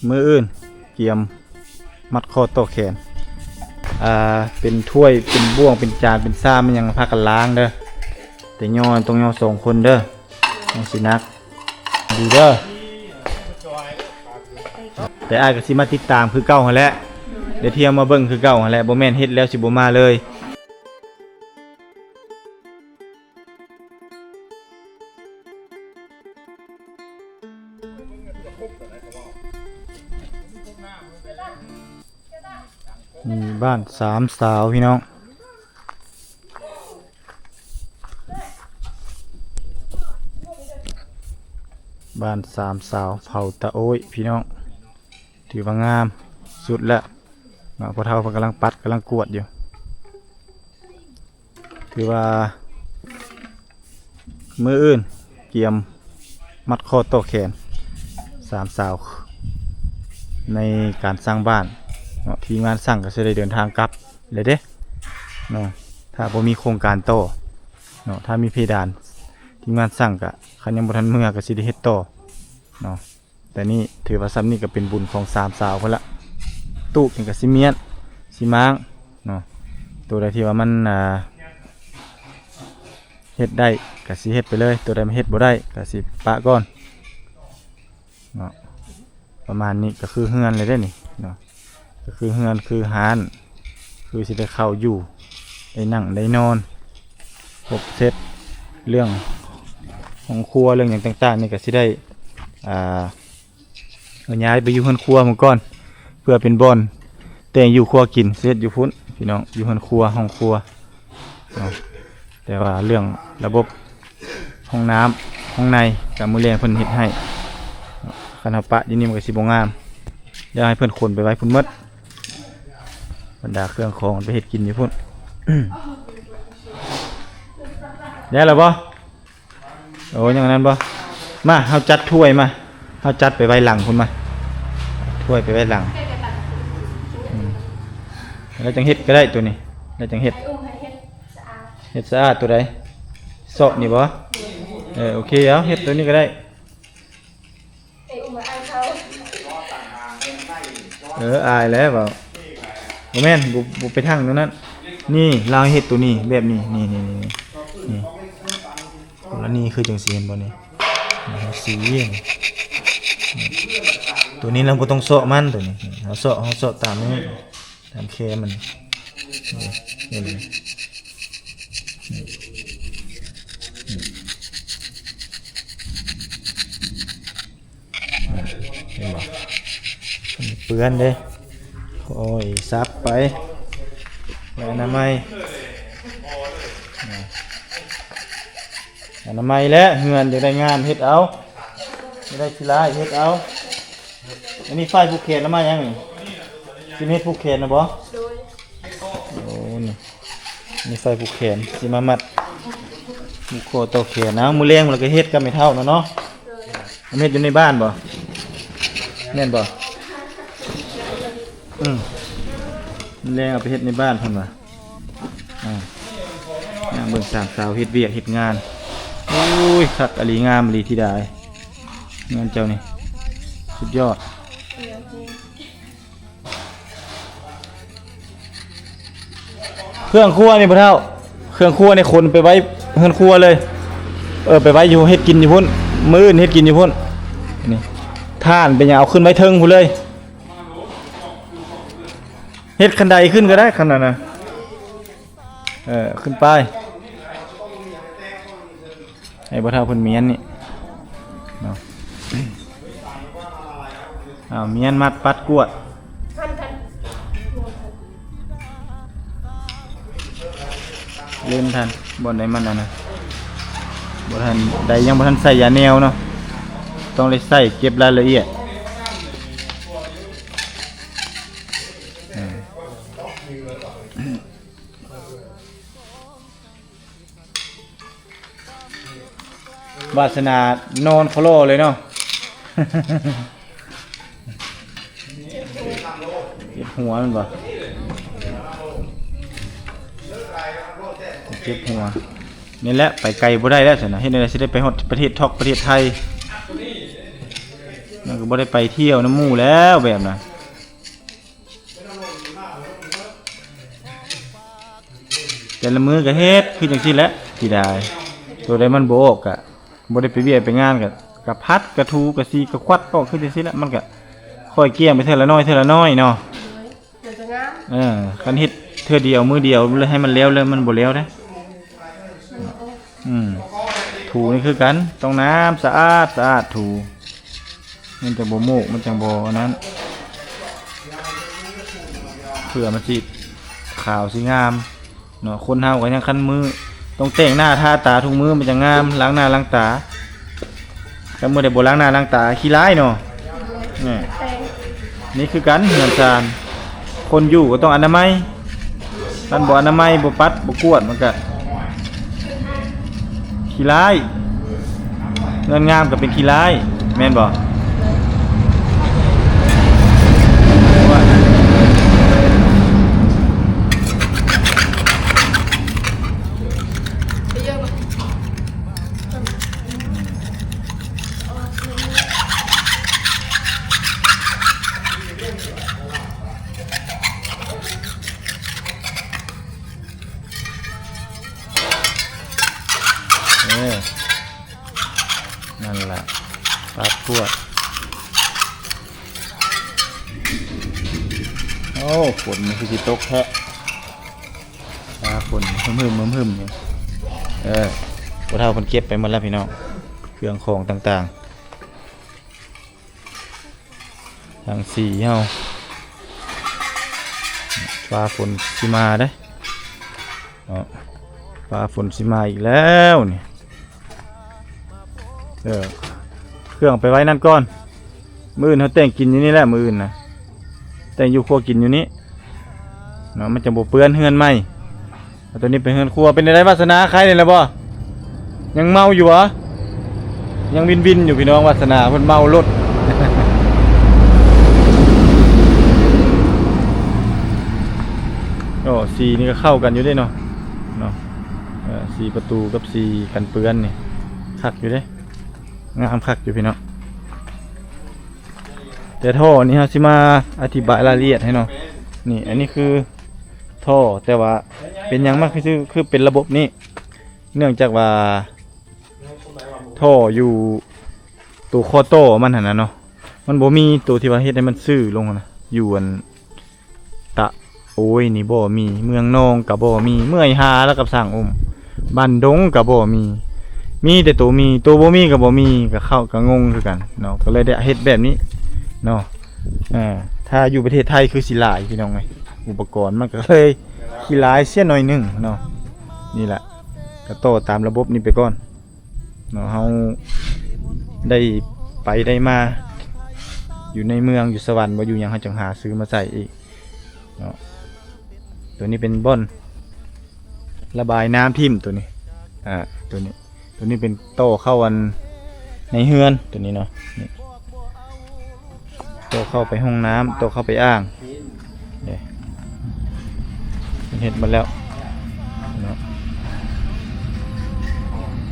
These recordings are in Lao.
ມື້ອື່ນກຽມມັດຂໍ້ຕໍ່ແຂນ ອ່າ ເປັນຖ້ວຍ ເປັນບ່ວງ ເປັນຈານ ເປັນຊາມ ແມ່ນຫຍັງ ພາກັນລ້າງເດີ. ແຕ່ຍໍ ຕ້ອງຍໍສອງຄົນເດີ ຈັ່ງຊິໜັກ ດີເດີ. ແຕ່ອ້າຍກໍຊິມາຕິດຕາມຄືເກົ່າຫັ້ນແຫຼະ ໄດ້ທ່ຽວມາເບິ່ງຄືເກົ່າຫັ້ນແຫຼະ ບໍ່ແມ່ນເຮັດແລ້ວຊິບໍ່ມາເລີຍ. ນີ້ບ້ານສາມສາວພີ່ນ້ອງ ບ້ານສາມສາວເຜົ່າຕາໂອ້ຍພີ່ນ້ອງ ຖືວ່າງາມສຸດແລ້ວເນາະ. ພໍ່ເຖົ້າເພິ່ນກຳລັງປັດ ກຳລັງກວດຢູ່. ຖືວ່າມື້ອື່ນກຽມມັດຂໍ້ຕໍ່ແຂນສາມສາວ ໃນການສ້າງບ້ານເນາະ. ທີມງານຊ່າງກໍຊິໄດ້ເດີນທາງກັບແລ້ວເດ້ເນາະ ຖ້າບໍ່ມີໂຄງການຕໍ່ເນາະ. ຖ້າມີເພດານ ທີມງານຊ່າງກໍ ຄັນຍັງບໍ່ທັນເມືອກໍຊິໄດ້ເຮັດຕໍ່ເນາະ. ແຕ່ນີ້ຖືວ່າຊ່ຳນີ້ກໍເປັນບຸນຂອງສາມສາວເພິ່ນລະ. ຕູບນີ້ກໍຊິມ້ຽນ ຊິມ້າງເນາະ. ໂຕໃດທີ່ວ່າມັນ ອ່າ ເຮັດໄດ້ກໍຊິເຮັດໄປເລີຍ ໂຕໃດມັນເຮັດບໍ່ໄດ້ກໍຊິປະກ່ອນເນາະ. ປະມານນີ້ກໍຄືເຮືອນເລີຍເດ້ນີ້ເນາະ ກໍຄືເຮືອນຄືຮ້ານ ຄືຊິໄດ້ເຂົ້າຢູ່ ໄດ້ນັ່ງໄດ້ນອນ ຄົບເຊັດ ເລື່ອງຫ້ອງຄົວ ເລື່ອງຫຍັງຕ່າງໆນີ້ກໍຊິໄດ້ ອ່າ ເອົາຍ້າຍໄປຢູ່ເຮືອນຄົວໝູ່ກ່ອນ ເພື່ອເປັນບ່ອນແຕ່ງຢູ່ຄົວກິນ ຊິເຮັດຢູ່ພຸ້ນພີ່ນ້ອງ ຢູ່ເຮືອນຄົວ ຫ້ອງຄົວເນາະ. ແຕ່ວ່າເລື່ອງລະບົບຫ້ອງນ້ຳ ຫ້ອງໃນ ກະມື້ແລງເພິ່ນເຮັດໃຫ້. ຄັນເຮົາປະຢູ່ນີ້ມັນກໍຊິບໍ່ງາມ ຢາກໃຫ້ເພິ່ນຂົນໄປໄວ້ພຸ້ນໝົດ ບັນດາເຄື່ອງຂອງໄປເຮັດກິນຢູ່ພຸ້ນ. ແລ້ວລະບໍ່? ໂອ້ ຍັງອັນນັ້ນບໍ່? ມາ ເຮົາຈັດຖ້ວຍມາ ເຮົາຈັດໄປໄວ້ຫຼັງພຸ້ນມາ ຖ້ວຍໄປໄວ້ຫຼັງ. ອືມ ແລ້ວຈັ່ງເຮັດກໍໄດ້ໂຕນີ້ ແລ້ວຈັ່ງເຮັດ ເຮັດສະອາດໂຕໃດ? ຊອກນີ້ບໍ່? ເອີ ໂອເຄ ເອົາເຮັດໂຕນີ້ກໍໄດ້. ເອີ ອາຍແລ້ວເວົ້າ ບໍ່ແມ່ນ ບໍ່ ບໍ່ໄປທາງໂຕນັ້ນ. ນີ້ ລາວເຮັດໂຕນີ້ແບບນີ້ ນີ້ ນີ້ ນີ້ ນີ້ ກໍລະນີຄືຈັ່ງຊີ້ ເຫັນບໍ່ນີ້? ນີ້ ເຮົາຊີ້ນີ້ ໂຕນີ້ລາວບໍ່ຕ້ອງເຊາະມັນ ໂຕນີ້ ເຮົາເຊາະ ເຮົາເຊາະຕາມນີ້ ຕາມແຄມັນ ນີ້ ເຫັນບໍ່? ນີ້ ນີ້ ເຫັນບໍ່? ມັນເປື້ອນເດ້ ໂອ້ຍ ສັບໄປ ໄປອະນາໄມ ອະນາໄມແຫຼະ ເຮືອນຢາກໄດ້ງາມເຮັດເອົາ ຢາກໄດ້ຂີ້ຮ້າຍເຮັດເອົາ. ອັນນີ້ຝ້າຍຜູກແຂນລະມາຫຍັງນີ້? ຊິເຮັດຜູກແຂນນະບໍ່? ໂດຍ ໂອ້ ນີ້ ນີ້ຝ້າຍຜູກແຂນ ຊິມາມັດຜູກຄໍຕໍ່ແຂນ. ເອົາ ມື້ແລງລະກະເຮັດກັບແມ່ເຖົ້ານະເນາະ. ໂດຍ ເຮັດຢູ່ໃນບ້ານບໍ່? ແມ່ນບໍ່? ອືມ ມື້ແລງເອົາໄປເຮັດໃນບ້ານເພິ່ນວ່າ. ອ່າ ຍ່າງເບິ່ງສາມສາວເຮັດວຽກເຮັດງານ. ໂອ້ຍ ຄັກອີ່ຫຼີ ງາມອີ່ຫຼີທິດາເອີຍ ເຮືອນເຈົ້ານີ້ ສຸດຍອດ. ເຄື່ອງຄົວນີ້ພໍ່ເຖົ້າ ເຄື່ອງຄົວນີ້ຂົນໄປໄວ້ເຮືອນຄົວເລີຍ. ເອີ ໄປໄວ້ຢູ່ເຮັດກິນຢູ່ພຸ້ນ ມື້ອື່ນເຮັດກິນຢູ່ພຸ້ນ. ນີ້ ຖ່ານເປັນຫຍັງ ເອົາຂຶ້ນໄວ້ເທິງພຸ້ນເລີຍ. ເຮັດຂັ້ນໄດຂຶ້ນກໍໄດ້ ຄັນນັ້ນນະ. ເອີ ຂຶ້ນໄປ ໃຫ້ພໍ່ເຖົ້າເພິ່ນມ້ຽນນີ້ເນາະ. ເອົາ ມ້ຽນ ມັດ ປັດ ກວດ ເຫຼັ້ນທັນ ບ່ອນໃດມັນອັນນັ້ນ ບໍ່ທັນໃດ ຍັງບໍ່ທັນໃສ່ຢາແນວເນາະ ຕ້ອງໄດ້ໃສ່ເກັບລາຍລະອຽດ. ເອີ ວາດສະໜານອນຄໍລໍເລີຍເນາະ. ເຈັບຫົວແມ່ນບໍ່? ເຈັບຫົວ. ນີ້ແຫຼະ ໄປໄກບໍ່ໄດ້ແລ້ວຊັ້ນນະ. ເຮັດແນວໃດຊິໄດ້ໄປຮອດປະເທດທອກ ປະເທດໄທ? ມັນກໍ ບໍ່ໄດ້ໄປທ່ຽວນຳໝູ່ແລ້ວແບບນັ້ນ. ແຕ່ລະມື້ກໍເຮັດຄືຈັ່ງຊີ້ແຫຼະ ຊິໄດ້ ໂຕໃດມັນບໍ່ອອກກະບໍ່ໄດ້ໄປວຽກໄປງານ ກະ ກະພັດ ກະຖູ ກະສີ ກະຄວັດອອກຄືຈັ່ງຊີ້ແຫຼະ. ມັນກະຄ່ອຍກ້ຽງໄປເທື່ອລະໜ້ອຍ ເທື່ອລະໜ້ອຍເນາະ. ໂດຍ ມັນຈະງາມ. ເອີ ຄັນເຮັດເທື່ອດຽວ ມື້ດຽວ ແລ້ວໃຫ້ມັນແລ້ວ ແລ້ວມັນບໍ່ແລ້ວເດ້. ອືມ ຖູນີ້ຄືກັນ ຕ້ອງນ້ຳສະອາດ ສະອາດ ຖູ ມັນຈະບໍ່ໂມກ ມັນຈັ່ງບໍ່ອັນນັ້ນ ເພື່ອມັນຊິຂາວຊິງາມເນາະ. ຄົນເຮົາກໍຍັງ ຄັນມື້ ຕ້ອງແຕ່ງໜ້າທາຕາທຸກມື້ ມັນຈະງາມ ລ້າງໜ້າລ້າງຕາ. ຄັນມື້ໃດບໍ່ລ້າງໜ້າລ້າງຕາ ຂີ້ຮ້າຍເນາະ. ນີ້ ນີ້ຄືກັນ ເຮືອນຊານ ຄົນຢູ່ກໍຕ້ອງອະນາໄມ. ຄັນບໍ່ອະນາໄມ ບໍ່ປັດ ບໍ່ກວດ ມັນກະຂີ້ຮ້າຍ. ເຮືອນງາມກໍເປັນຂີ້ຮ້າຍ ແມ່ນບໍ່? ເອີ ນັ້ນລະ ປາດກວດ. ໂອ້ ຝົນມັນຄືຊິຕົກແທ້. ຟ້າຝົນຫຶ້ມໆ ຫຶ້ມໆ ຢູ່. ເອີ ພໍ່ເຖົ້າເພິ່ນເກັບໄປໝົດແລ້ວພີ່ນ້ອງ ເຄື່ອງຂອງຕ່າງໆ ທັງສີເຮົາ. ຟ້າຝົນຊິມາເດ້ເນາະ ຟ້າຝົນຊິມາອີກແລ້ວນີ້. ເອີ ເຄື່ອງໄປໄວ້ນັ້ນກ່ອນ. ມື້ອື່ນເຮົາແຕ່ງກິນຢູ່ນີ້ແຫຼະ ມື້ອື່ນນະ ແຕ່ງຢູ່ຄົວກິນຢູ່ນີ້ເນາະ ມັນຈະບໍ່ເປື້ອນເຮືອນໃໝ່. ເອົາໂຕນີ້ໄປເຮືອນຄົວ. ເປັນຈັ່ງໃດວາດສະໜາ ໄຄແດ່ແລ້ວບໍ່? ຍັງເມົາຢູ່ບໍ່? ຍັງວິນໆ ຢູ່ພີ່ນ້ອງ ວາດສະໜາເພິ່ນເມົາລົດ. ໂອ້ ສີນີ້ກໍເຂົ້າກັນຢູ່ເດ້ເນາະ ເນາະ. ເອີ ສີປະຕູກັບສີກັນເປື້ອນນີ້ຄັກຢູ່ເດ້ ງາມຄັກຢູ່ພີ່ນ້ອງ. ແຕ່ທໍ່ນີ້ເຮົາຊິມາອະທິບາຍລາຍລະອຽດໃຫ້ເນາະ. ນີ້ ອັນນີ້ຄືທໍ່ ແຕ່ວ່າເປັນຫຍັງມັນຄື ຄືເປັນລະບົບນີ້ ເນື່ອງຈາກວ່າທໍ່ຢູ່ໂຕຂໍ້ຕໍ່ມັນຫັ້ນນະເນາະ ມັນບໍ່ມີໂຕທີ່ວ່າເຮັດໃຫ້ມັນຊື່ລົງຫັ້ນນະ ຢູ່ອັນ ຕະ ໂອ້ຍ ນີ້ບໍ່ມີ ເມືອງນອງກະບໍ່ມີ ເມື່ອຍຫາລະກັບສ້າງອົມ ບ້ານດົງກະບໍ່ມີ ມີແຕ່ໂຕມີ ໂຕບໍ່ມີກະບໍ່ມີ ກະເຂົ້າກະງົງຄືກັນເນາະ ກະເລີຍໄດ້ເຮັດແບບນີ້ເນາະ. ເອີ ຖ້າຢູ່ປະເທດໄທຄືຊິຫຼາຍພີ່ນ້ອງເອີຍ ອຸປະກອນມັນກະເລີຍຂີ້ຫຼາຍເສຍໜ້ອຍໜຶ່ງເນາະ. ນີ້ລະ ກະຕໍ່ຕາມລະບົບນີ້ໄປກ່ອນ ເນາະ ເຮົາໄດ້ໄປໄດ້ມາຢູ່ໃນເມືອງ ຢູ່ສະຫວັນບໍ່ ຢູ່ຫຍັງ ເຮົາຈັ່ງຫາຊື້ມາໃສ່ອີກເນາະ. ໂຕນີ້ເປັນບ່ອນລະບາຍນ້ຳຖິ້ມ ໂຕນີ້ ອາ ໂຕນີ້ ໂຕນີ້ເປັນຕໍ່ເຂົ້າອັນໃນເຮືອນ ໂຕນີ້ເນາະ ນີ້ ຕໍ່ເຂົ້າໄປຫ້ອງນ້ຳ ຕໍ່ເຂົ້າໄປອ່າງເດ້ ເຮັດໝົດແລ້ວເນາະ.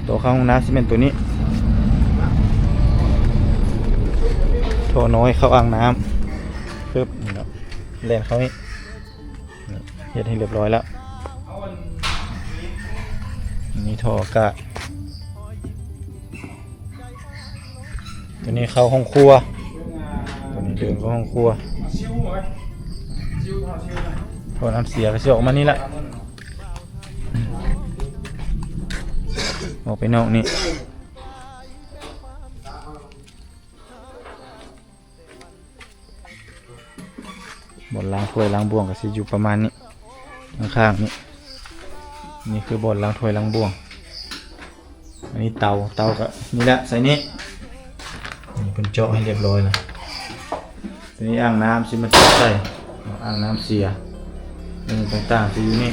ຕໍ່ເຂົ້າຫ້ອງນ້ຳຊິແມ່ນໂຕນີ້ ທໍ່ນ້ອຍເຂົ້າອ່າງນ້ຳ ປຶບ ນີ້ເນາະ ແລ່ນເຂົ້ານີ້ ເຮັດໃຫ້ຮຽບຮ້ອຍແລ້ວ. ມີທໍ່ອາກາດ ໂຕນີ້ເຂົ້າຫ້ອງຄົວ ໂຕນີ້ເດີນເຂົ້າຫ້ອງຄົວ. ທໍ່ນ້ຳເສຍກໍຊິອອກມານີ້ລະ ອອກໄປນອກນີ້. ບ່ອນລ້າງຖ້ວຍລ້າງບ່ວງກໍຊິຢູ່ປະມານນີ້ ຂ້າງໆນີ້ ນີ້ຄືບ່ອນລ້າງຖ້ວຍລ້າງບ່ວງ. ອັນນີ້ເຕົາ ເຕົາກໍນີ້ແຫຼະ ໃສ່ນີ້ ນີ້ເພິ່ນເຈາະໃຫ້ຮຽບຮ້ອຍແລ້ວ. ໂຕນີ້ອ່າງນ້ຳຊິມາໃສ່ ອ່າງນ້ຳເສຍ ນີ້ຕ່າງໆຊິຢູ່ນີ້.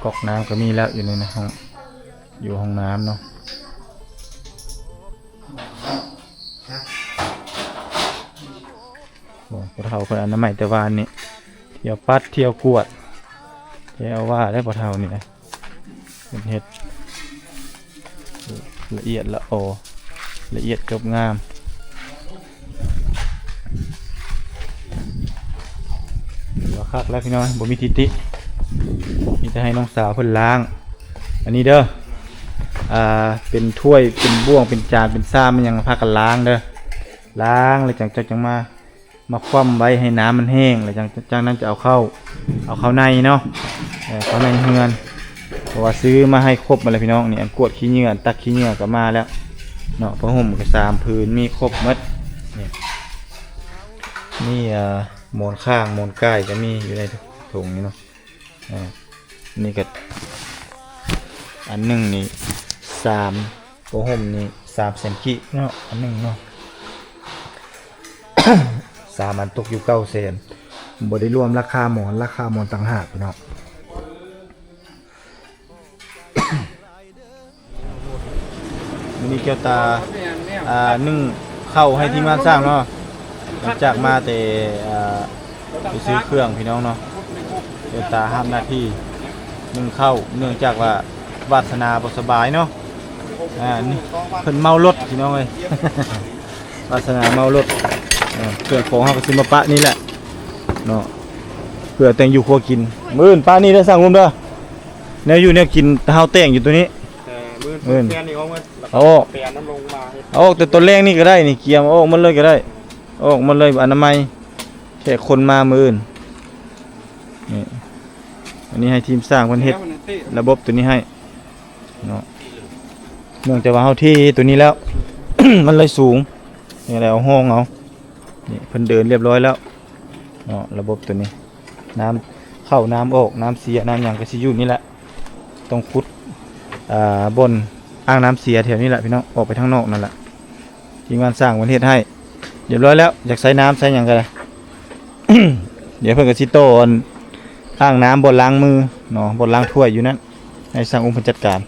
ກອກນ້ຳກໍມີແລ້ວ ຢູ່ໃນຫ້ອງ ຢູ່ຫ້ອງນ້ຳເນາະ. ໂອ້ ພໍ່ເຖົ້າເພິ່ນອະນາໄມແຕ່ວານນີ້ ທ່ຽວປັດ ທ່ຽວກວດ ແຕ່ວ່າໄດ້ພໍ່ເຖົ້ານີ້ນະ. ເພິ່ນເຮັດລະອຽດລະອໍ ລະອຽດຈົບງາມ. ຖືວ່າຄັກແລ້ວພີ່ນ້ອງ ບໍ່ມີທິຕິ ມີແຕ່ໃຫ້ນ້ອງສາວເພິ່ນລ້າງ. ອັນນີ້ເດີ ອ່າ ເປັນຖ້ວຍ ເປັນບ່ວງ ເປັນຈານ ເປັນຊາມ ແມ່ນຫຍັງ ພາກັນລ້າງເດີ ລ້າງແລ້ວຈັ່ງ ເຈົ້າຈັ່ງມາ ມາຄວ່ຳໄວ້ໃຫ້ນ້ຳມັນແຫ້ງ ແລ້ວຈັ່ງ ຈັ່ງນັ້ນຈະເອົາເຂົ້າ ເອົາເຂົ້າໃນເນາະ ເອີ ເຂົ້າໃນເຮືອນ. ເພາະວ່າຊື້ມາໃຫ້ຄົບໝົດແລ້ວພີ່ນ້ອງ. ນີ້ ອັນກວດຂີ້ເຫຍື້ອ ອັນຕັກຂີ້ເຫຍື້ອກໍມາແລ້ວເນາະ ຜ້າຫົ່ມກໍສາມຜືນ ມີຄົບໝົດ. ນີ້ ມີ ເອີ ໝອນຂ້າງ ໝອນກາຍກໍມີຢູ່ໃນຖົງນີ້ເນາະ. ອ່າ ນີ້ກໍອັນໜຶ່ງນີ້ສາມ ຜ້າຫົ່ມນີ້ສາມແສນກີບເນາະ ອັນໜຶ່ງເນາະ ສາມອັນຕົກຢູ່ເກົ້າແສນ ບໍ່ໄດ້ລວມລາຄາໝອນ ລາຄາໝອນຕ່າງຫາກພີ່ນ້ອງ. ມື້ນີ້ແກ້ວຕາ ອ່າ ໜຶ້ງເຂົ້າໃຫ້ທີມງານສ້າງເນາະ ຫຼັງຈາກມາແຕ່ ອ່າ ໄປຊື້ເຄື່ອງພີ່ນ້ອງເນາະ. ແກ້ວຕາຮັບໜ້າທີ່ໜຶ້ງເຂົ້າ ເນື່ອງຈາກວ່າວາດສະໜາບໍ່ສະບາຍເນາະ ອ່າ ນີ້ເພິ່ນເມົາລົດພີ່ນ້ອງເອີຍ ວາດສະໜາເມົາລົດ. ເອີ ເຄື່ອງຂອງເຮົາກໍຊິມາປະນີ້ແຫຼະເນາະ ເພື່ອແຕ່ງຢູ່ຄົວກິນ. ມື້ອື່ນປະນີ້ເດີ ສ້າງຮຸ່ມເດີ ແນວຢູ່ແນວກິນ ເຮົາແຕ່ງຢູ່ໂຕນີ້. ເອີ ມື້ອື່ນ ມື້ອື່ນ ແຕ່ງນີ້ອອກໝົດ ເອົາອອກ ແປນນ້ຳລົງມາເຮັດ ເອົາອອກແຕ່ຕອນແລງນີ້ກໍໄດ້ນີ້ ກຽມເອົາອອກໝົດເລີຍກໍໄດ້ ເອົາອອກໝົດເລີຍ ອະນາໄມ ແຂກຄົນມາມື້ອື່ນ. ນີ້ ອັນນີ້ໃຫ້ທີມສ້າງເພິ່ນເຮັດ ແລ້ວມັນເຕະ ລະບົບໂຕນີ້ໃຫ້ເນາະ ເນື່ອງຈາກວ່າເຮົາເທໂຕນີ້ແລ້ວ ມັນເລີຍສູງ ນີ້ແຫຼະ ເອົາຮ່ອງເອົາ. ນີ້ເພິ່ນເດີນລຽບຮ້ອຍແລ້ວເນາະ ລະບົບໂຕນີ້ ນ້ຳເຂົ້ານ້ຳອອກ ນ້ຳເສຍນ້ຳຫຍັງກໍຊິຢູ່ນີ້ແຫຼະ. ຕ້ອງຂຸດ ອ່າ ບ່ອນອ່າງນ້ຳເສຍແຖວນີ້ແຫຼະພີ່ນ້ອງ ອອກໄປທາງນອກນັ້ນແຫຼະ. ທີມງານສ້າງເພິ່ນເຮັດໃຫ້ລຽບຮ້ອຍແລ້ວ ຢາກໃສ່ນ້ຳໃສ່ຫຍັງກໍໄດ້. ດຽວເພິ່ນກໍຊິຕໍ່ອັນອ່າງນ້ຳ ບ່ອນລ້າງມືເນາະ ບ່ອນລ້າງຖ້ວຍຢູ່ນັ້ນ ໃຫ້ຊ່າງອຸ້ມເພິ່ນຈັດການ.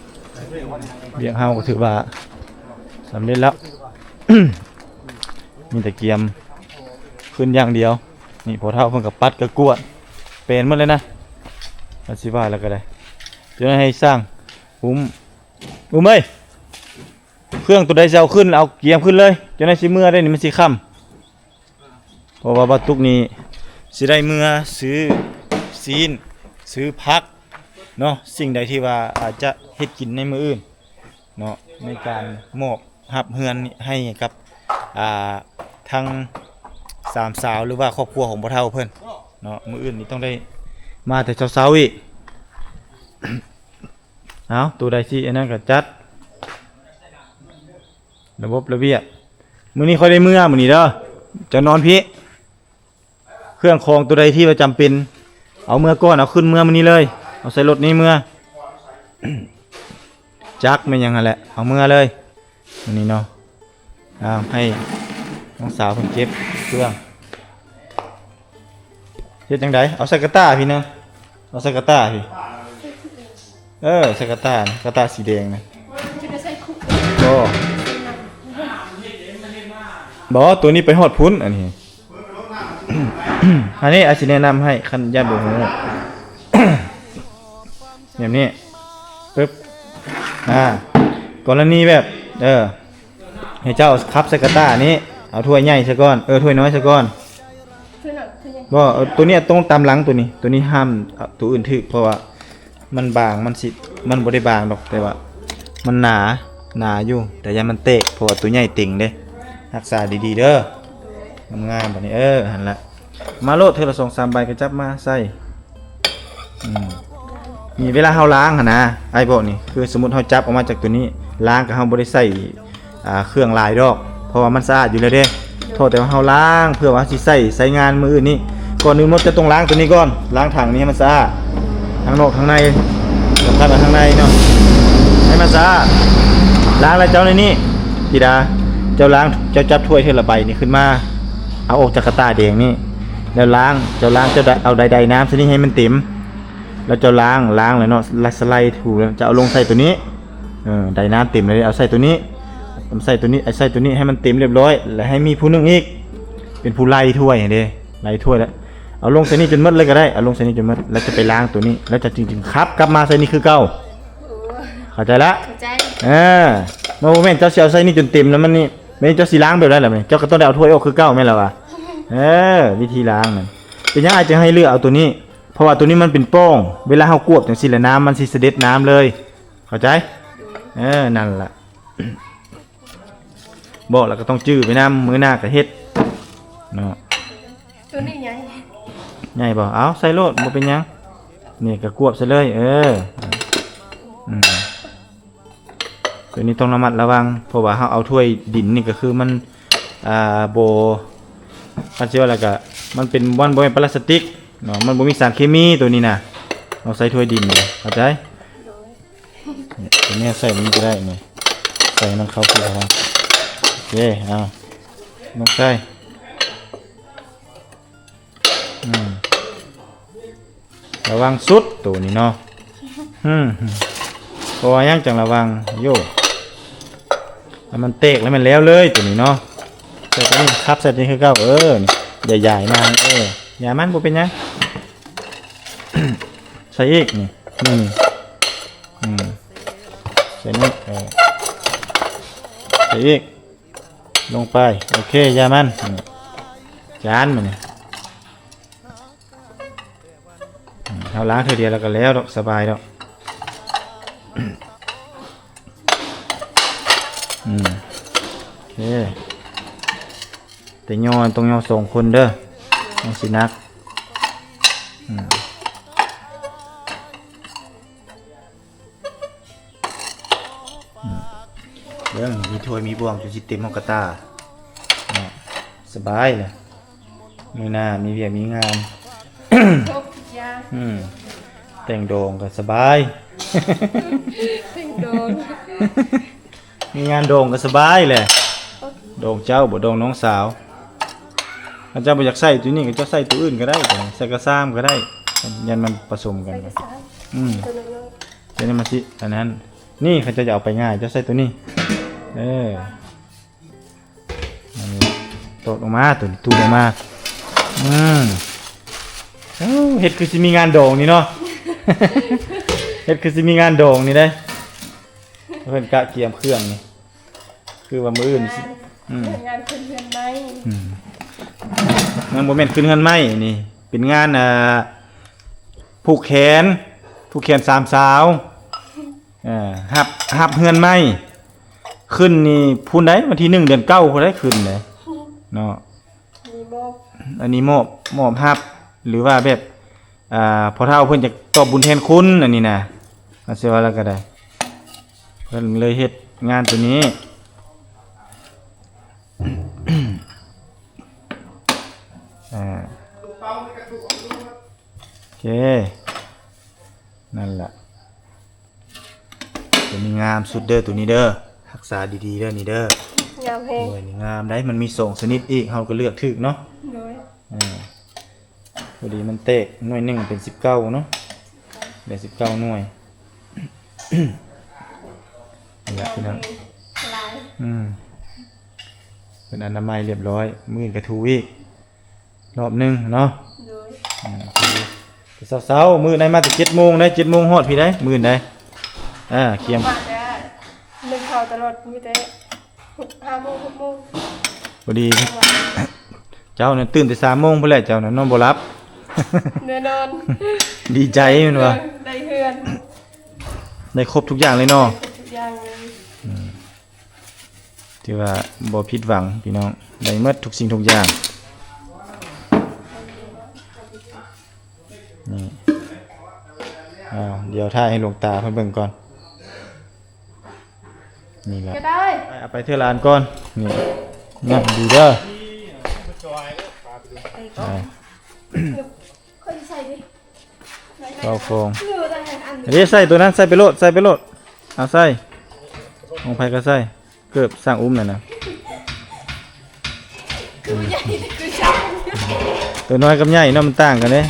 ວຽກເຮົາກໍຖືວ່າສຳເລັດແລ້ວ ມີແຕ່ກຽມຂຶ້ນຢ່າງດຽວ. ນີ້ພໍ່ເຖົ້າເພິ່ນກໍປັດກໍກວດ ແປນໝົດເລີຍນະ ວ່າຊິວ່າແລ້ວກໍໄດ້. ຈະໃຫ້ຊ່າງອຸ້ມ ອຸ້ມເອີຍ ເຄື່ອງໂຕໃດຊິເອົາຂຶ້ນ ເອົາກຽມຂຶ້ນເລີຍ ຈະໄດ້ຊິເມືອໄດ້ນີ້ ມັນຊິຄ່ຳ. ເພາະວ່າບ່າວຕຸກນີ້ຊິໄດ້ເມືອຊື້ຊີ້ນ ຊື້ຜັກເນາະ ສິ່ງໃດທີ່ວ່າອາດຈະເຮັດກິນໃນມື້ອື່ນເນາະ ໃນການມອບຮັບເຮືອນນີ້ໃຫ້ກັບ ອ່າ ທັງສາມສາວ ຫຼືວ່າຄອບຄົວຂອງພໍ່ເຖົ້າເພິ່ນເນາະ. ມື້ອື່ນນີ້ຕ້ອງໄດ້ມາແຕ່ເຊົ້າໆອີກ. ເອົາ ໂຕໃດຊິອັນນັ້ນກໍຈັດ ລະບົບລະບຽບ. ມື້ນີ້ຂ້ອຍໄດ້ເມືອ ມື້ນີ້ເດີ ເຈົ້ານອນພີ້. ເຄື່ອງຂອງໂຕໃດທີ່ວ່າຈຳເປັນ ເອົາເມືອກ່ອນ ເອົາຂຶ້ນເມືອມື້ນີ້ເລີຍ ເອົາໃສ່ລົດນີ້ເມືອ. ຈັກແມ່ນຫຍັງຫັ້ນແຫຼະ ເອົາເມືອເລີຍມື້ນີ້ເນາະ. ເອົາ ໃຫ້ນ້ອງສາວເພິ່ນເກັບເຄື່ອງ. ເຮັດຈັ່ງໃດ? ເອົາໃສ່ກະຕ່າພີ້ນະ ເອົາໃສ່ກະຕ່າພີ້. ເອີ ໃສ່ກະຕ່າ ກະຕ່າສີແດງນະ. ບໍ່ ບໍ່ ໂຕນີ້ໄປຮອດພຸ້ນ ອັນນີ້ ອັນນີ້ອາດຊິແນະນຳໃຫ້ ຄັນຢ້ານບໍ່ຮູ້ ແບບນີ້ ປຶບ ອ່າ ກໍລະນີແບບ ເອີ ໃຫ້ເຈົ້າຂັບໃສ່ກະຕ່ານີ້ ເອົາຖ້ວຍໃຫຍ່ຊະກ່ອນ ເອີ ຖ້ວຍນ້ອຍຊະກ່ອນ. ບໍ່ ເອົາໂຕນີ້ ຕ້ອງຕາມຫຼັງໂຕນີ້ ໂຕນີ້ຫ້າມເອົາໂຕອື່ນຖືກ ເພາະວ່າມັນບາງ ມັນຊິ ມັນບໍ່ໄດ້ບາງດອກ ແຕ່ວ່າມັນໜາ ໜາຢູ່ ແຕ່ຢ້ານມັນແຕກ ເພາະວ່າໂຕໃຫຍ່ເຕັງເດ້. ຮັກສາດີໆເດີ ງາມໆ ບາດນີ້ ເອີ ຫັ້ນລະ ມາໂລດ ເທື່ອລະສອງສາມໃບກໍຈັບມາໃສ່. ອືມ ນີ້ເວລາເຮົາລ້າງຫັ້ນນະ ອ້າຍບອກນີ້ ຄືສົມມຸດເຮົາຈັບອອກມາຈາກໂຕນີ້ ລ້າງກໍເຮົາບໍ່ໄດ້ໃສ່ ອ່າ ເຄື່ອງຫຼາຍດອກ ເພາະວ່າມັນສະອາດຢູ່ແລ້ວເດ້. ເພາະແຕ່ວ່າເຮົາລ້າງເພື່ອວ່າເຮົາຊິໃຊ້ ໃຊ້ງານມື້ອື່ນນີ້. ກ່ອນອື່ນໝົດຈະຕ້ອງລ້າງໂຕນີ້ກ່ອນ ລ້າງຖັງນີ້ໃຫ້ມັນສະອາດ ທັງນອກທັງໃນ ສຳຄັນວ່າທັງໃນເນາະ ໃຫ້ມັນສະອາດ. ລ້າງແລ້ວເຈົ້າໃນນີ້ ທິດາ ເຈົ້າລ້າງ ເຈົ້າຈັບຖ້ວຍເທື່ອລະໃບນີ້ຂຶ້ນມາ ເອົາອອກຈາກກະຕ່າແດງນີ້ ແລ້ວລ້າງ ເຈົ້າລ້າງ ເຈົ້າໄດ ເອົາໄດ ໄດນ້ຳໃສ່ນີ້ໃຫ້ມັນເຕັມ ແລ້ວເຈົ້າລ້າງ ລ້າງແລ້ວເນາະ ແລ້ວສະໄລຖູ ແລ້ວຈະເອົາລົງໃສ່ໂຕນີ້ ເອີ ໄດນ້ຳເຕັມແລ້ວ ເອົາໃສ່ໂຕນີ້ ເອົາໃສ່ໂຕນີ້ ເອົາໃສ່ໂຕນີ້ໃຫ້ມັນເຕັມລຽບຮ້ອຍ ແລ້ວໃຫ້ມີຜູ້ໜຶ່ງອີກ ເປັນຜູ້ໄລ່ຖ້ວຍຫັ້ນເດ້ ໄລ່ຖ້ວຍແລ້ວ ເອົາລົງໃສ່ນີ້ຈົນໝົດເລີຍກໍໄດ້ ເອົາລົງໃສ່ນີ້ຈົນໝົດ ແລ້ວຈະໄປລ້າງໂຕນີ້ ແລ້ວຈະຈຶ່ງ ຈຶ່ງຂັບກັບມາໃສ່ນີ້ຄືເກົ່າ. ເຂົ້າໃຈລະ? ເຂົ້າໃຈ. ເອີ ມັນບໍ່ແມ່ນເຈົ້າຊິເອົາໃສ່ນີ້ຈົນເຕັມແລ້ວມັນນີ້ ແມ່ນເຈົ້າຊິລ້າງແບບໃດລະ? ແມ່ນເຈົ້າກໍຕ້ອງໄດ້ເອົາຖ້ວຍອອກຄືເກົ່າແມ່ນລະວະ? ເອີ ວິທີລ້າງນັ້ນ ເປັນຫຍັງອ້າຍຈຶ່ງໃຫ້ເລືອກເອົາໂຕນີ້? ເພາະວ່າໂຕນີ້ມັນເປັນປ່ອງ ເວລາເຮົາກວບຈັ່ງຊີ້ລະ ນ້ຳມັນຊິສະເດັດນ້ຳເລີຍ ເຂົ້າໃຈ? ເອີ ນັ້ນລະ ບອກແລ້ວກໍຕ້ອງຈື່ໄປນຳ ມື້ໜ້າກໍເຮັດເນາະ. ໂຕນີ້ໃຫຍ່ ໃຫຍ່ບໍ່? ເອົາໃສ່ໂລດ ບໍ່ເປັນຫຍັງ. ນີ້ກໍກວບໃສ່ເລີຍ ເອີ ອືມ ໂຕນີ້ຕ້ອງລະມັດລະວັງ ເພາະວ່າເຮົາເອົາຖ້ວຍດິນນີ້ກໍຄືມັນ ອ່າ ບໍ່ ຄັນຊິວ່າແລ້ວກໍມັນເປັນ ມັນບໍ່ແມ່ນປລາສຕິກເນາະ ມັນບໍ່ມີສານເຄມີໂຕນີ້ນະ ເຮົາໃສ່ຖ້ວຍດິນ ເຂົ້າໃຈ? ໂຕນີ້ໃສ່ມັນກໍໄດ້ນີ້ ໃສ່ໃຫ້ມັນເຂົ້າທີ່ເຮົາ ໂອເຄ ເອົາ ລົງໃສ່ ອືມ ລະວັງສຸດໂຕນີ້ເນາະ ອືມ ເພາະວ່າຫຍັງຈັ່ງລະວັງ ໂຢ ຖ້າມັນແຕກແລ້ວແມ່ນແລ້ວເລີຍໂຕນີ້ເນາະ ໃສ່ໂຕນີ້ ຄັບໃສ່ໂຕນີ້ຄືເກົ່າ ເອີ ຢ່າຢາຍນາງ ເອີ ຢ່າມັນ ບໍ່ເປັນຫຍັງ ໃສ່ອີກ ນີ້ ນີ້ ນີ້ ອືມ ໃສ່ນີ້ ເອີ ໃສ່ອີກ ລົງໄປ ໂອເຄ ຢ່າມັນ ນີ້ ຈານມັນນີ້ ອືມ ເຮົາລ້າງເທື່ອດຽວແລ້ວກໍແລ້ວດອກ ສະບາຍດອກ ອືມ ໂອເຄ ແຕ່ຍໍ ຕ້ອງຍໍສອງຄົນເດີ ມັນຊິໜັກ ອືມ. ອືມ ເບິ່ງ ມີຖ້ວຍມີບ່ວງຈົນຊິເຕັມຫ້ອງກະຕ່າເນາະ ສະບາຍແຫຼະ ມື້ໜ້າມີວຽກມີງານ ຄົບທຸກຢ່າງ ອືມ ແຕ່ງດອງກໍສະບາຍ ແຕ່ງດອງ ມີງານດອງກໍສະບາຍແຫຼະ ດອງເຈົ້າບໍ່ ດອງນ້ອງສາວ ຄັນເຈົ້າບໍ່ຢາກໃສ່ໂຕນີ້ກໍເຈົ້າໃສ່ໂຕອື່ນກໍໄດ້ ໃສ່ກະຊາມກໍໄດ້ ຢ້ານມັນປະສົມກັນ ໃສ່ກະຊາມ ອືມ ໂຕນ້ອຍໆ ເຈົ້ານີ້ມັນຊິ ອັນນັ້ນ ນີ້ເຂົາເຈົ້າຈະເອົາໄປງ່າຍ ເຈົ້າໃສ່ໂຕນີ້ ເອີ ນັ້ນແຫຼະ ໂຕດອອກມາ ໂຕນີ້ຕູດອອກມາ ອືມ ໂອ້ ເຮັດຄືຊິມີງານດອງນີ້ເນາະ ເຮັດຄືຊິມີງານດອງນີ້ເດ້ ເພິ່ນກະກຽມເຄື່ອງນີ້ ຄືວ່າມື້ອື່ນ ງານ ອືມ ງານຂຶ້ນເຮືອນໃໝ່ ອືມ ຍັງບໍ່ແມ່ນຂຶ້ນເຮືອນໃໝ່ນີ້ ເປັນງານ ອ່າ ຜູກແຂນ ຜູກແຂນສາມສາວ ເອີ ຮັບ ຮັບເຮືອນໃໝ່ ຂຶ້ນນີ້ພຸ້ນໃດ໋ ວັນທີໜຶ່ງ ເດືອນເກົ້າພຸ້ນໃດ໋ ຂຶ້ນໃດ໋ເນາະ ມີມອບ ອັນນີ້ມອບ ມອບຮັບ ຫຼືວ່າແບບ ອ່າ ພໍ່ເຖົ້າເພິ່ນຈະຕອບບຸນແທນຄຸນ ອັນນີ້ນະ ອາດຊິວ່າແລ້ວກໍໄດ້ ເພິ່ນເລີຍເຮັດງານໂຕນີ້ ອ່າ ໂອເຄ ນັ້ນລະ ໂຕນີ້ງາມສຸດເດີ ໂຕນີ້ເດີ ຮັກສາດີໆເດີ ນີ້ເດີ ງາມແຮງ ໂອ້ຍ ນີ້ງາມໄດ໋ ມັນມີສອງຊະນິດອີກ ເຮົາກໍເລືອກຖືກເນາະ ໂດຍ ເອີ ພໍດີມັນແຕກໜ່ວຍໜຶ່ງເປັນສິບເກົ້າເນາະ ໄດ້ສິບເກົ້າໜ່ວຍ ນີ້ລະພີ່ນ້ອງ ຫຼາຍ ອືມ ເພິ່ນອະນາໄມຮຽບຮ້ອຍ ມື້ອື່ນກໍຖູອີກ ຮອບໜຶ່ງເນາະ ໂດຍ ອືມ ແຕ່ເຊົ້າໆ ມື້ໃດມາແຕ່ເຈັດໂມງໃດ໋ ເຈັດໂມງຮອດພີ້ໃດ໋ ມື້ໃດ໋ ອ່າ ຄຽມ ມາແຕ່ໜຶ່ງເຂົ້າຕະຫຼອດ ມີແຕ່ຫ້າໂມງ ຫົກໂມງ ພໍດີ ເຈົ້ານັ້ນຕື່ນແຕ່ສາມໂມງພຸ້ນແຫຼະ ເຈົ້ານັ້ນນອນບໍ່ຫຼັບ ແນ່ນອນ ດີໃຈແມ່ນບໍ່ ໄດ້ເຮືອນ ໄດ້ຄົບທຸກຢ່າງເລີຍເນາະ ໄດ້ຄົບທຸກຢ່າງເລີຍ ອືມ ຖືວ່າບໍ່ຜິດຫວັງພີ່ນ້ອງ ໄດ້ໝົດທຸກສິ່ງທຸກຢ່າງ ນີ້ ອ້າວ ດຽວຖ່າຍໃຫ້ຫຼວງຕາເພິ່ນເບິ່ງກ່ອນ ນີ້ລະ ກໍໄດ້ ເອົາໄປເທື່ອລະອັນກ່ອນ ນີ້ ງາມດີເດີ ໄປກ່ອນ ອ່າ ຂ້ອຍຊິໃສ່ເດ້ ເກົ້າຟອງ ເອີ ໄດ້ອັນ ອັນນີ້ໃສ່ໂຕນັ້ນ ໃສ່ໄປໂລດ ໃສ່ໄປໂລດ ເອົາໃສ່ ຂອງໃຜກໍໃສ່ ເກີບສ້າງອຸ້ມນັ້ນນະ ໂຕໃຫຍ່ ໂຕຊ້ຳ ໂຕນ້ອຍກັບໃຫຍ່ເນາະ ມັນຕ່າງກັນເດ້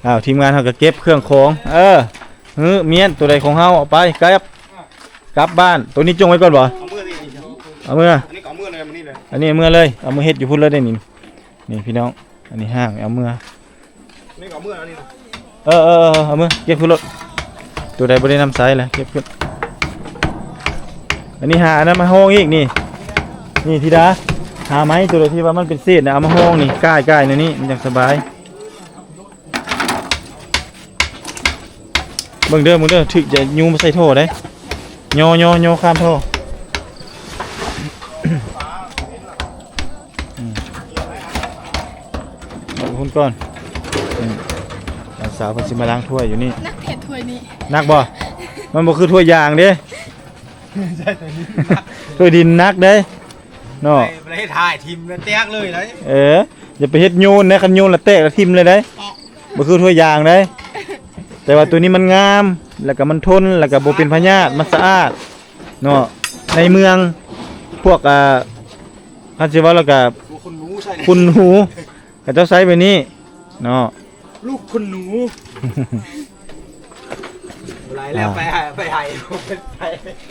ອ້າວ ທີມງານເຮົາກໍເກັບເຄື່ອງຂອງ ເອີ ຮື້ ມ້ຽນ ໂຕໃດຂອງເຮົາ ເອົາໄປ ກັບ ກັບບ້ານ ໂຕນີ້ຈົ່ງໄວ້ກ່ອນບໍ່ ເອົາເມືອນີ້ ເອົາເມືອ ອັນນີ້ກໍເອົາເມືອເລີຍ ອັນນີ້ເອົາເມືອເລີຍ ເອົາເມືອເຮັດຢູ່ພຸ້ນເລີຍເດ້ນີ້ ນີ້ພີ່ນ້ອງ ອັນນີ້ຫ້າງ ເອົາເມືອ ນີ້ກໍເມືອອັນນີ້ນະ ເອີ ເອີ ເອີ ເອົາເມືອ ເກັບຂຶ້ນລົດ ໂຕໃດບໍ່ໄດ້ນຳໃຊ້ລະ ເກັບຂຶ້ນ ອັນນີ້ຫາອັນນັ້ນມາຮອງອີກນີ້ ນີ້ທິດາ ຫາໄມ້ໂຕໃດທີ່ວ່າມັນເປັນເສດນະ ເອົາມາຮອງນີ້ ກ່າຍໆ ແນວນີ້ ມັນຈັ່ງສະບາຍ. ເບິ່ງເດີ ເບິ່ງເດີ ຖືກຈະຍູ້ມາໃສ່ທໍ່ເດ້ ຍໍໆໆ ຂ້າມທໍ່. ອືມ ເອົາພຸ້ນກ່ອນ. ອືມ ຫຼານສາວເພິ່ນຊິມາລ້າງຖ້ວຍຢູ່ນີ້. ໜັກແທ້ຖ້ວຍນີ້. ໜັກບໍ່? ມັນບໍ່ຄືຖ້ວຍຢາງເດ້. ຖ້ວຍດິນໜັກເດ້ເນາະ. ບໍ່ໄດ້ຖ່າຍຖິ້ມແລ້ວແຕກເລີຍໄດ໋. ເອີ ຢ່າໄປເຮັດໂຍນນະ ຄັນໂຍນລະແຕກລະຖິ້ມເລີຍໄດ໋. ບໍ່ຄືຖ້ວຍຢາງໄດ໋. ແຕ່ວ່າໂຕນີ້ມັນງາມ ແລ້ວກໍມັນທົນ ແລ້ວກໍບໍ່ເປັນພະຍາດ ມັນສະອາດເນາະ. ໃນເມືອງພວກ ອ່າ ຄັນຊິເວົ້າແລ້ວກໍ ໂອ້ ຄຸນໜູໃສ່ ຄຸນໜູ ເຂົາເຈົ້າໃຊ້ແບບນີ້ເນາະ ລູກຄຸນໜູ. ບໍ່ໄດ້ແລ້ວ ອ່າ ໄປໃຫ້ ໄປໃຫ້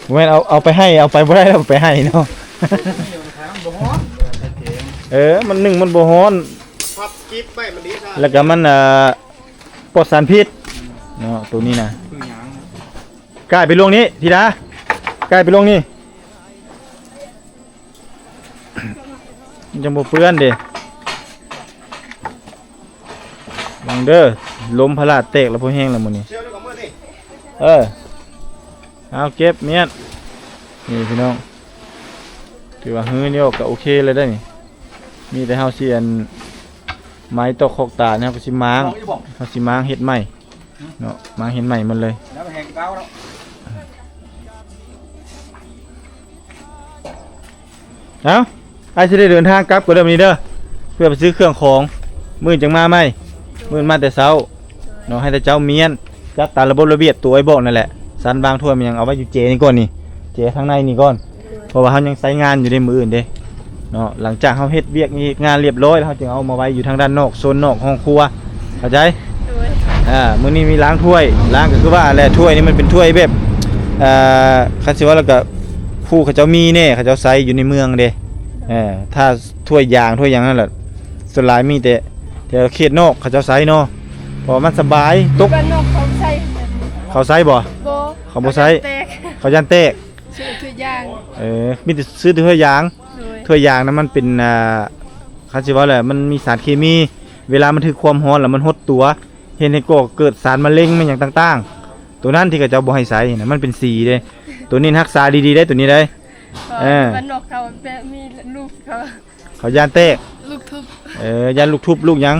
ບໍ່ແມ່ນເອົາ ເອົາໄປໃຫ້ ເອົາໄປບໍ່ໄດ້ແລ້ວ ໄປໃຫ້ເນາະ. ມັນບໍ່ຮ້ອນ ເອີ ມັນ ໜຶ່ງ ມັນບໍ່ຮ້ອນ ພັບກິບໄວ້ມັນດີຊະ ແລ້ວກໍມັນ ເອີ ປອດສານພິດເນາະ ໂຕນີ້ນະ. ກ້າຍໄປລວງນີ້ທິດາ ກ້າຍໄປລວງນີ້ ມັນຈັ່ງບໍ່ເປື້ອນເດ້. ລອງເດີ ລົມພະລາດແຕກແລ້ວ ພໍແຮງແລ້ວມື້ນີ້. ເອີ ເອົາເກັບມຽນ ນີ້ພີ່ນ້ອງ ຖືວ່າຮືນີ້ອອກກໍໂອເຄແລ້ວໄດ໋ນີ້. ມີແຕ່ເຮົາຊິອັນ ໄມ້ຕອກຄອກຕານ ເຮົາກໍຊິມ້າງ ເຮົາຊິມ້າງເຮັດໃໝ່ເນາະ ມ້າງເຮັດໃໝ່ໝົດເລີຍ. ແລ້ວແຮງເກົ່າເນາະ. ເອົ້າ ອ້າຍຊິໄດ້ເດີນທາງກັບກ່ອນເດີມື້ນີ້ເດີ ເພື່ອໄປຊື້ເຄື່ອງຂອງ ມື້ອື່ນຈັ່ງມາໃໝ່. ມື້ອື່ນມາແຕ່ເຊົ້າເນາະ ໃຫ້ແຕ່ເຈົ້າມ້ຽນ ຈັດຕາມລະບົບລະບຽບ ໂຕອ້າຍບອກນັ້ນແຫຼະ. ຊັ້ນວາງຖ້ວຍມັນຍັງເອົາໄວ້ຢູ່ເຈນີ້ກ່ອນນີ້ ເຈທາງໃນນີ້ກ່ອນ ເພາະວ່າເຮົາຍັງໃຊ້ງານຢູ່ເດ້ມື້ອື່ນເດ້ເນາະ. ຫຼັງຈາກເຮົາເຮັດວຽກເຮັດງານລຽບຮ້ອຍແລ້ວ ເຮົາຈຶ່ງເອົາມາໄວ້ຢູ່ທາງດ້ານນອກ ໂຊນນອກຫ້ອງຄົວ ເຂົ້າໃຈ? ໂດຍ. ອ່າ ມື້ນີ້ມີລ້າງຖ້ວຍ ລ້າງກໍຄືວ່າແຫຼະ ຖ້ວຍນີ້ມັນເປັນຖ້ວຍແບບ ອ່າ ຄັນຊິເວົ້າແລ້ວກໍ ຜູ້ເຂົາເຈົ້າມີແດ່ ເຂົາເຈົ້າໃຊ້ຢູ່ໃນເມືອງເດ້. ເອີ ຖ້າຖ້ວຍຢາງ ຖ້ວຍຫຍັງນັ້ນແຫຼະ ສ່ວນຫຼາຍມີແຕ່ແຖວເຂດນອກເຂົາເຈົ້າໃຊ້ເນາະ ເພາະວ່າມັນສະບາຍ. ຕົກ ບ້ານນອກເຂົາໃຊ້ແບບນີ້ ເຂົາໃຊ້ບໍ່? ບໍ່ ເຂົາບໍ່ໃຊ້ ເຂົາຢ້ານແຕກ ເຂົາຢ້ານແຕກ. ຊື້ຖ້ວຍຢາງ ເອີ ມີແຕ່ຊື້ຖ້ວຍຢາງ. ໂດຍ. ຖ້ວຍຢາງນະມັນເປັນ ອ່າ ຄັນຊິເວົ້າແຫຼະ ມັນມີສານເຄມີ ເວລາມັນຖືກຄວາມຮ້ອນແລ້ວມັນຫົດຕົວ ເຮັດໃຫ້ກໍ່ເກີດສານມະເລັງແມ່ນຫຍັງຕ່າງໆ ໂຕນັ້ນທີ່ເຂົາເຈົ້າບໍ່ໃຫ້ໃຊ້ນະ ມັນເປັນສີເດ້. ໂຕນີ້ຮັກສາດີໆໄດ໋ ໂຕນີ້ໄດ໋. ເອີ ບ້ານນອກເຂົາແບບມີລູກເຂົາ ເຂົາຢ້ານແຕກ ລູກທຸບ. ເອີ ຢ້ານລູກທຸບລູກຫຍັງ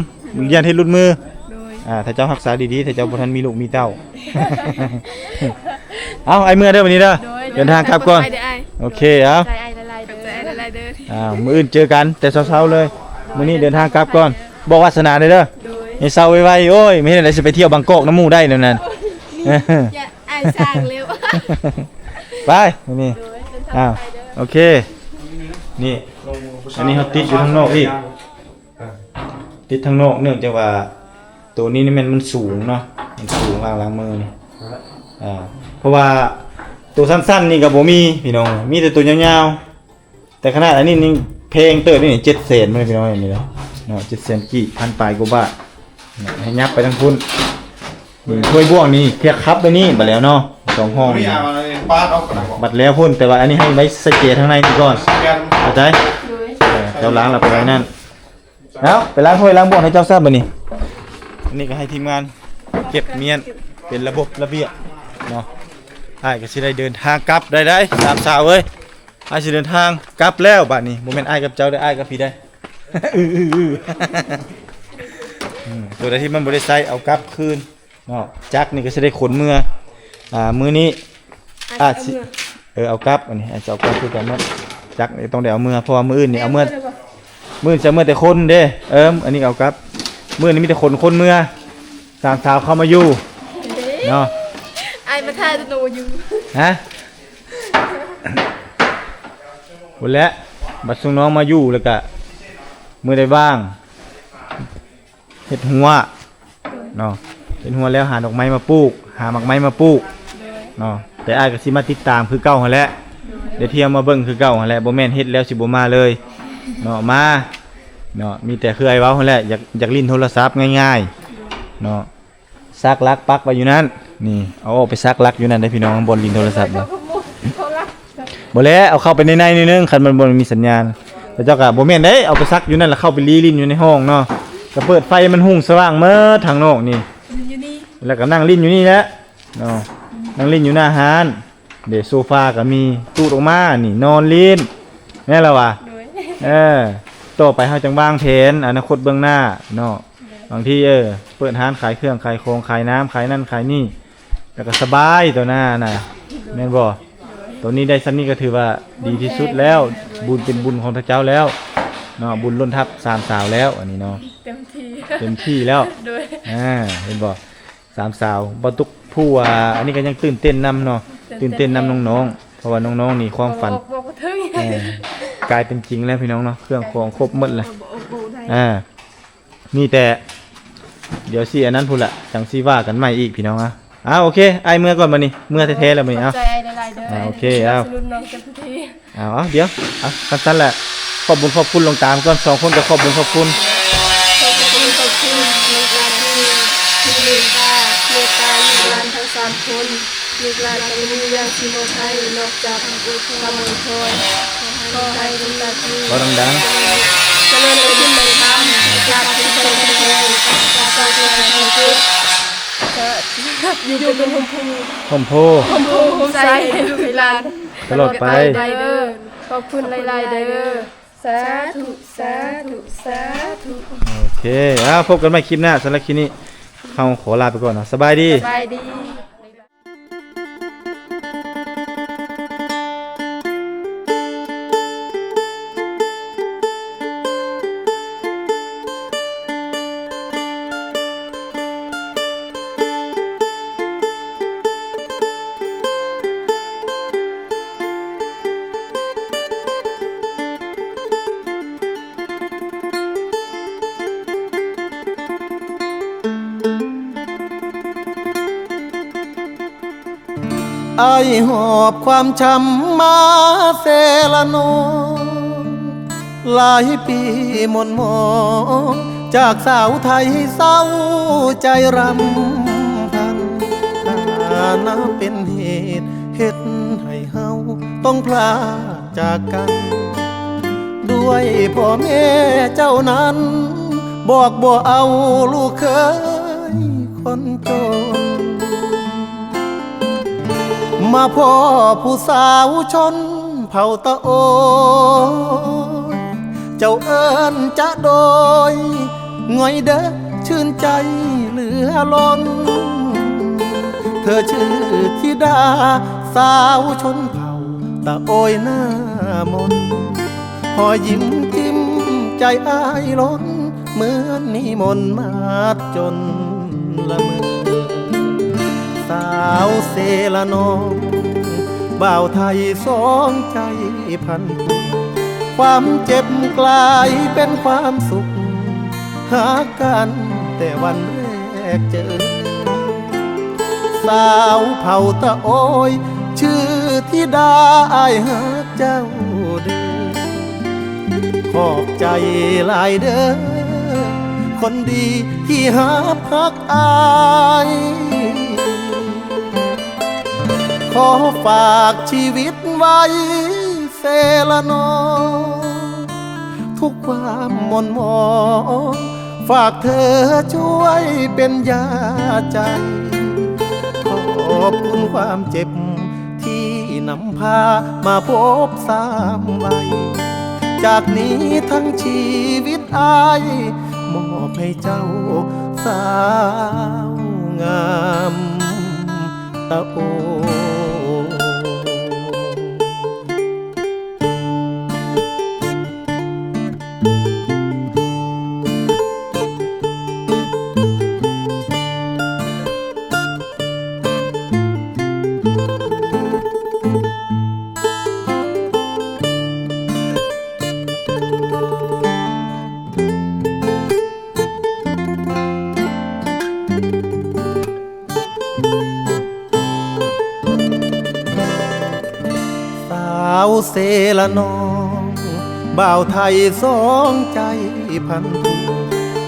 ຢ້ານເຮັດຫຼຸດມື. ໂດຍ. ອ່າ ຖ້າເຈົ້າຮັກສາດີໆ ຖ້າເຈົ້າບໍ່ທັນມີລູກມີເຕົ້າ. ເອົາ ອ້າຍເມືອເດີບັດນີ້ເດີ. ໂດຍ. ເດີນທາງກັບກ່ອນ. ໂອເຄ ເອົາ ຂອບໃຈອ້າຍຫຼາຍໆເດີ ຂອບໃຈອ້າຍຫຼາຍໆເດີ. ອ່າ ມື້ອື່ນເຈີກັນແຕ່ເຊົ້າໆເລີຍ. ໂດຍ. ມື້ນີ້ເດີນທາງກັບກ່ອນ. ໂດຍ. ບອກວາດສະໜາແດ່ເດີ. ໂດຍ. ໃຫ້ເຊົາໄວໆ ໂອ້ຍ ບໍ່ເຮັດແນວໃດຊິໄປທ່ຽວບາງກອກນຳໝູ່ໄດ້ແນວນັ້ນ. ນີ້ ອາຍສ້າງແລ້ວ ໄປນີ້. ໂດຍ ເດີນທາງ ອ້າວ ໄປເດີ. ໂອເຄ ນີ້ ອັນນີ້ເຮົາຕິດຢູ່ທາງນອກອີກ ຕິດທາງນອກ ເນື່ອງຈາກວ່າໂຕນີ້ນີ້ແມ່ນມັນສູງເນາະ ມັນສູງ ລ້າງ ລ້າງມືນີ້. ອ່າ ເພາະວ່າໂຕສັ້ນໆນີ້ກໍບໍ່ມີພີ່ນ້ອງ ມີແຕ່ໂຕຍາວໆ. ແຕ່ຂະໜາດອັນນີ້ນີ້ແພງເຕີບນີ້ ເຈັດແສນ ພີ່ນ້ອງ ນີ້ເນາະ ເຈັດແສນກີບ ພັນປາຍກວ່າບາດ. ໃຫ້ຫຍັບໄປທາງພຸ້ນ. ນີ້ ຖ້ວຍບ່ວງນີ້ ເທຍຄັບໄວ້ນີ້ ບັດແລ້ວເນາະ ສອງຫ້ອງນີ້ ບັດແລ້ວພຸ້ນ. ແຕ່ວ່າອັນນີ້ໃຫ້ໄວ້ໃສ່ເຈທາງໃນນີ້ກ່ອນ ເຂົ້າໃຈ? ໂດຍ. ເຈົ້າລ້າງແລ້ວໄປໄວ້ນັ້ນ. ເອົາ ໄປລ້າງຖ້ວຍລ້າງບ່ວງໃຫ້ເຈົ້າຊະບັດນີ້. ອັນນີ້ກໍໃຫ້ທີມງານເກັບມ້ຽນເປັນລະບົບລະບຽບເນາະ. ອ້າຍກໍຊິໄດ້ເດີນທາງກັບໄດ້ໄດ໋ ສາມສາວເອີຍ. ອ້າຍຊິເດີນທາງກັບແລ້ວບາດນີ້. ບໍ່ແມ່ນອ້າຍກັບເຈົ້າເດີ ອ້າຍກັບພີ້ໄດ໋. ອືໆໆ ອືມ ຕົວໃດທີ່ມັນບໍ່ໄດ້ໃຊ້ເອົາກັບຄືນເນາະ. ຈັກນີ້ກໍຊິໄດ້ຂົນເມືອ ອ່າ ມື້ນີ້ ອາດຊິ ເອີ ເອົາກັບ ອັນນີ້ອາດຈະເອົາກັບຄືກັນໝົດ. ຈັກນີ້ຕ້ອງໄດ້ເອົາເມືອ ເພາະວ່າມື້ອື່ນນີ້ເອົາເມືອ ມື້ອື່ນຊິເອົາເມືອແຕ່ຄົນເດ້. ເອີ ອັນນີ້ເອົາກັບ ມື້ນີ້ມີແຕ່ຂົນຄົນເມືອ. ສາມສາວເຂົ້າມາຢູ່ເນາະ. ອ້າຍມາຖ່າຍແຕ່ໜູຢູ່ ຮະ ພຸ້ນແຫຼະ. ບັດຊຸມນ້ອງມາຢູ່ແລ້ວກະ ມື້ໃດວ່າງ ເຮັດຮົ້ວເນາະ ເຮັດຮົ້ວແລ້ວຫາດອກໄມ້ມາປູກ ຫາໝາກໄມ້ມາປູກເນາະ. ແຕ່ອ້າຍກໍຊິມາຕິດຕາມຄືເກົ່າຫັ້ນແຫຼະ ໄດ້ທ່ຽວມາເບິ່ງຄືເກົ່າຫັ້ນແຫຼະ. ບໍ່ແມ່ນເຮັດແລ້ວຊິບໍ່ມາເລີຍເນາະ ມາເນາະ. ມີແຕ່ຄືອ້າຍເວົ້າຫັ້ນແຫຼະ ຢາກ ຢາກຫຼິ້ນໂທລະສັບງ່າຍໆເນາະ. ສາກຫຼັກປັກໄວ້ຢູ່ນັ້ນ ນີ້ ເອົາອອກໄປສາກຫຼັກຢູ່ນັ້ນເດ້ພີ່ນ້ອງ ບ່ອນຫຼິ້ນໂທລະສັບ. ໂທລະສັບ ບໍ່ແຫຼະ ເອົາເຂົ້າໄປໃນໃນໜ້ອຍໜຶ່ງ ຄັນມັນບໍ່ມີສັນຍານ. ແລ້ວເຈົ້າກໍ ບໍ່ແມ່ນເດ້ ເອົາໄປຊັກຢູ່ນັ້ນ ແລ້ວເຂົ້າໄປລີລິນຢູ່ໃນຫ້ອງເນາະ. ກໍເປີດໄຟໃຫ້ມັນຮຸ່ງສະຫວ່າງເໝິດທາງນອກນີ້ ຢູ່ນີ້ ແລ້ວກໍນັ່ງຫຼິ້ນຢູ່ນີ້ແຫຼະເນາະ. ນັ່ງຫຼິ້ນຢູ່ໜ້າຮ້ານເດ້. ໂຊຟາກໍມີ ຕູດອອກມານີ້ ນອນຫຼິ້ນ ແມ່ນລະວະ. ໂດຍ ເອີ ຕໍ່ໄປເຮົາຈັ່ງວາງແຜນອະນາຄົດເບື້ອງໜ້າເນາະ. ບາງທີ ເອີ ເປີດຮ້ານຂາຍເຄື່ອງຂາຍຂອງ ຂາຍນ້ຳ ຂາຍນັ້ນຂາຍນີ້ ແລ້ວກໍສະບາຍຕໍ່ໜ້ານະ ແມ່ນບໍ່? ໂດຍ ຕອນນີ້ໄດ້ສ່ຳນີ້ກໍຖືວ່າດີທີ່ສຸດແລ້ວ. ໂດຍ ບຸນເປັນບຸນຂອງເຈົ້າແລ້ວເນາະ. ບຸນລົ້ນທັບສາມສາວແລ້ວ ອັນນີ້ເນາະ ເຕັມທີ່ ເຕັມທີ່ແລ້ວ. ໂດຍ ອ່າ ເຫັນບໍ່? ສາມສາວ ບໍ່ຕຸກຜູ້ວ່າ ອັນນີ້ກໍຍັງຕື່ນເຕັ້ນນຳເນາະ. ຕື່ນເຕັ້ນນຳ ຕື່ນເຕັ້ນນຳນ້ອງໆ ເພາະວ່ານ້ອງໆນີ້ຄວາມຝັນ ບອກ ບອກບໍ່ເຖິງ ເອີ ກາຍເປັນຈິງແລ້ວພີ່ນ້ອງເນາະ. ເຄື່ອງຂອງຄົບໝົດແລ້ວ. ບໍ່ອອກບໍ່ໄດ້ ອ່າ ມີແຕ່ ດຽວຊິອັນນັ້ນພຸ້ນລະ ຈັ່ງຊິວ່າກັນໃໝ່ອີກພີ່ນ້ອງ. ອ່າ ໂອເຄ ອ້າຍເມືອກ່ອນບັດນີ້ ເມືອແທ້ໆແລ້ວບັດນີ້. ເອົາ ຂອບໃຈອ້າຍຫຼາຍໆເດີ ອ່າ ໂອເຄ ເອົາ ສະໜູນນ້ອງເຕັມທີ່. ເອົາ ເອົາ ດຽວ ເອົາ ຄັນຊັ້ນລະ ຂອບບຸນຂອບຄຸນຫຼວງຕາກ່ອນ. ສອງຄົນກໍຂອບບຸນຂອບຄຸນ. ຂອບຄຸນ ຂອບຄຸນຫຼວງຕາທີ່ ທີ່ເມດຕາ ເມດຕາລູກຫຼານທັງສາມຄົນ. ລູກຫຼານກໍບໍ່ມີຫຍັງຊິມອບໃຫ້ ນອກຈາກຄຳອວຍພອນ. ຂໍໃຫ້ຫຼວງຕາທີ່ ເວົ້າດັງໆ ຈະເລີນໄປບຸນໄປທຳ ລາບຂຶ້ນໄປແຂງແຮງ ປາສາດໄປໄທເກີດ ຢູ່ເປັນຮົ່ມໂພ ຮົ່ມໂພ ຮົ່ມໂພຮົ່ມໄຊໃຫ້ລູກໃຫ້ຫຼານຕະຫຼອດໄປ ຕະຫຼອດໄປເດີ. ຂອບຄຸນຫຼາຍໆເດີ. ສາທຸ ສາທຸ ສາທຸ. ໂອເຄ ເອົາ ພົບກັນໃໝ່ຄລິບໜ້າ. ສຳລັບຄລິບນີ້ເຮົາຂໍລາໄປກ່ອນເນາະ. ສະບາຍດີ ສະບາຍດີ. ອ້າຍຫອບຄວາມຊ້ຳມາເຊລະນອງ ຫຼາຍປີໝ່ນໝອງ ຈາກສາວໄທເສົ້າໃຈຣຳພັນ ຖານະເປັນເຫດເຮັດໃຫ້ເຮົາຕ້ອງພລາກຈາກກັນ ດ້ວຍພໍ່ແມ່ເຈົ້ານັ້ນ ບອກບໍ່ເອົາລູກເຂີຍຄົນຈົນ ມາພໍ້ຜູ້ສາວຊົນເຜົ່າຕະໂອຍ ເຈົ້າເອີ້ນຈະໂດຍ ງ່ອຍເດີ ຊື່ນໃຈເຫຼືອລົ້ນ ເທີຊື່ທິດາສາວຊົນເຜົ່າຕະໂອຍໜ້າມົນ ຮອຍຍິ້ມຈິ້ມໃຈອ້າຍລົ້ນ ເໝືອນນິມົນມາດຈົນລະເມີ ສາວເຊລະນອງ ບ່າວໄທສອງໃຈພັນຜູກ ຄວາມເຈັບກາຍເປັນຄວາມສຸກ ຮັກກັນແຕ່ວັນແລກເຈີ ສາວເຜົ່າຕະໂອຍ ຊື່ທິດາ ອ້າຍຮັກເຈົ້າເດີ ຂອບໃຈຫຼາຍເດີ ຄົນດີທີ່ຮັບຮັກອ້າຍ ຂໍຝາກຊີວິດໄວ້ເຊລະນອງ ທຸກຄວາມໝ່ນໝອງ ຝາກເທີຊ່ວຍເປັນຢາໃຈ ຂອບຄຸນຄວາມເຈັບ ທີ່ນຳພາມາພົບສາມໄວ ຈາກນີ້ທັງຊີວິດອ້າຍ ມອບໃຫ້ເຈົ້າສາວງາມຕະໂອ. ສາວເຊລະນອງ ບ່າວໄທສອງໃຈພັນຜູກ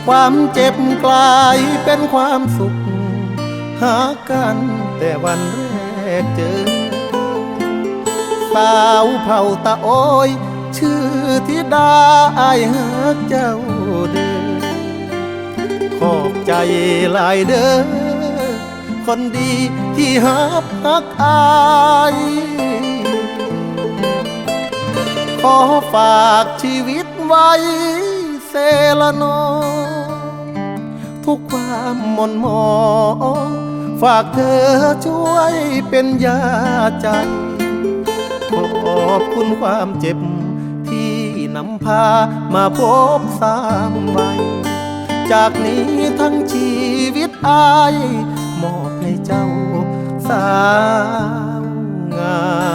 ຄວາມເຈັບກາຍເປັນຄວາມສຸກ ຮັກກັນແຕ່ວັນແລກເຈີ. ສ ສາວເຜົ່າຕາໂອ້ຍ ຊື່ທິດາ ອ້າຍຮັກເຈົ້າເດີ ຂອບໃຈຫຼາຍເດີ ຄົນດີທີ່ຮັບຮັກອ້າຍ ຂໍຝາກຊີວິດໄວ້ເຊລະນອງ ທຸກຄວາມໝົ່ນໝອງ ຝາກເທີຊ່ວຍເປັນຢາໃຈ ຂອບຄຸນຄວາມເຈັບ ທີ່ນຳພາມາພົບຊ້ຳໄວ ຈາກນີ້ທັງຊີວິດອ້າຍ ມອບໃຫ້ເຈົ້າສາວງາມ.